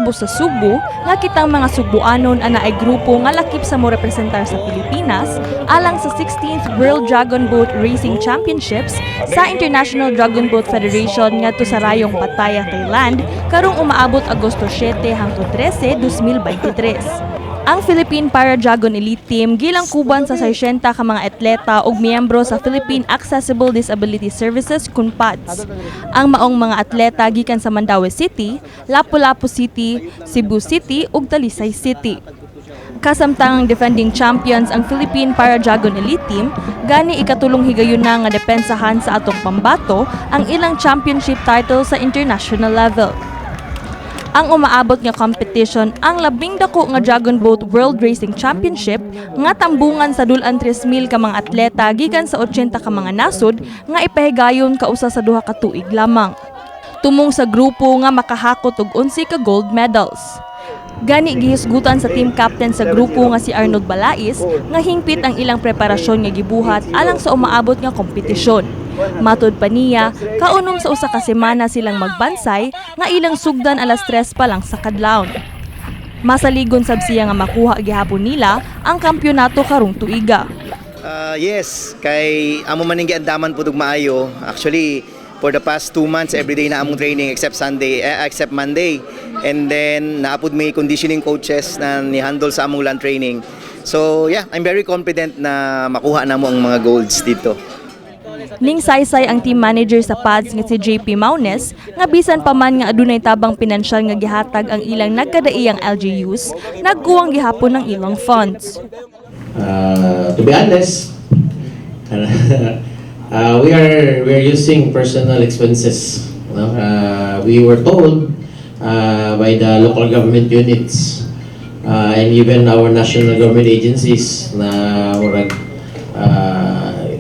nahitabo sa Sugbo nga kitang mga Sugboanon ana ay grupo nga lakip sa morepresentar sa Pilipinas alang sa 16th World Dragon Boat Racing Championships sa International Dragon Boat Federation ngadto sa rayong Pattaya, Thailand karong umaabot Agosto 7 hangtod 13, 2023. Ang Philippine Para Dragon Elite Team gilangkuban sa 60 ka mga atleta ug miyembro sa Philippine Accessible Disability Services kun PADS. Ang maong mga atleta gikan sa Mandaue City, Lapu-Lapu City, Cebu City ug Talisay City. Kasamtang ang defending champions ang Philippine Para Dragon Elite Team, gani ikatulong higayon na nga depensahan sa atong pambato ang ilang championship title sa international level. Ang umaabot nga competition ang labing dako nga Dragon Boat World Racing Championship nga tambungan sa dul-an 3,000 ka mga atleta gikan sa 80 ka mga nasod nga ipahigayon kausa sa 2 ka tuig lamang. Tumong sa grupo nga makahakot og 11 ka gold medals. Gani gihisgutan sa team captain sa grupo nga si Arnold Balais nga hingpit ang ilang preparasyon nga gibuhat alang sa umaabot nga kompetisyon. Matod pa niya, kaunom sa 1 ka semana silang magbansay nga ilang sugdan alas 3 pa lang sa kadlawon. Masaligon sab siya nga makuha gihapon nila ang kampyonato karong tuiga. Yes, kay amo man ning giandaman pud og maayo. Actually, for the past 2 months, every day na among training except Sunday, eh, except Monday. And then naa pud may conditioning coaches na ni-handle sa among land training. So yeah, I'm very confident na makuha namo ang mga golds dito. Ning saysay ang team manager sa PADS nga si JP Maunes nga bisan pa man nga adunay tabang pinansyal nga gihatag ang ilang nagkadaiyang LGUs, nagkuwang gihapon ang ilang funds. To be honest, we are using personal expenses. No? We were told by the local government units and even our national government agencies na murag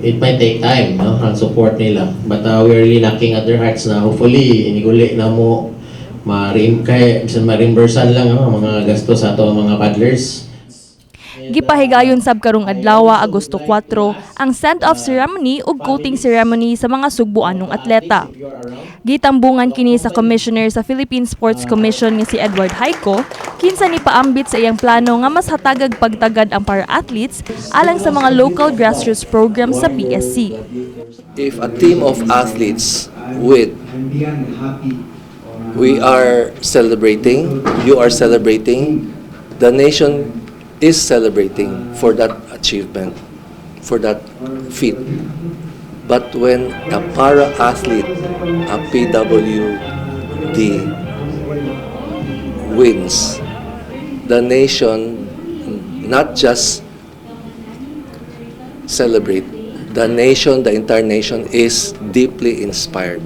it might take time, no, ang support nila, but we are really knocking at their hearts na hopefully inig-uli namo ma kay bisan ma-reimbursean lang, no, ang mga gasto sa ato ang mga paddlers. Gipahigayon sab karong adlaw, Agosto 4, ang send-off ceremony ug coating ceremony sa mga Sugboanong atleta. Gitambungan kini sa Commissioner sa Philippine Sports Commission nga si Edward Hayco, kinsa ni paambit sa iyang plano nga mas hatagag pagtagad ang para-athletes alang sa mga local grassroots programs sa PSC. If a team of athletes win, we are celebrating, you are celebrating, the nation is celebrating for that achievement, for that feat. But when a para athlete, a PWD, wins, the nation not just celebrate, the nation, the entire nation is deeply inspired.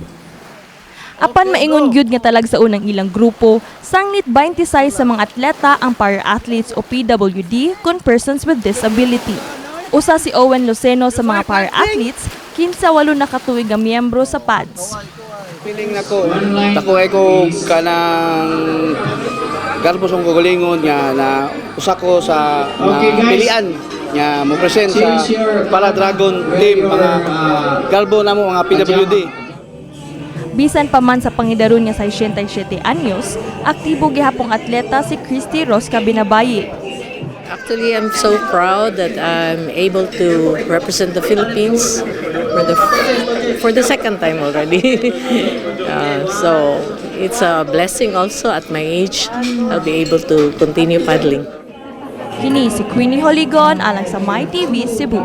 Apan maingon gyud nga talag sa unang ilang grupo, sangnit 26 sa mga atleta ang para-athletes o PWD kun persons with disability. Usa si Owen Luceno sa mga para-athletes, kinsa 8 na ka tuig nga miyembro sa PADS. Feeling nako, dako ay ko kanang garbo sa kaugalingon nga na usa ko sa Okay, guys. Pilian nga mo present sa Change your Para Dragon team, mga galbo namo mga PWD. Bisan pa man sa pangidaron nga 67 anyos, aktibo gihapong atleta si Christy Rosca Binabayi. Actually, I'm so proud that I'm able to represent the Philippines for the second time already. So it's a blessing also at my age. I'll be able to continue paddling. Kini si Queenie Holigon alang sa My TV Cebu.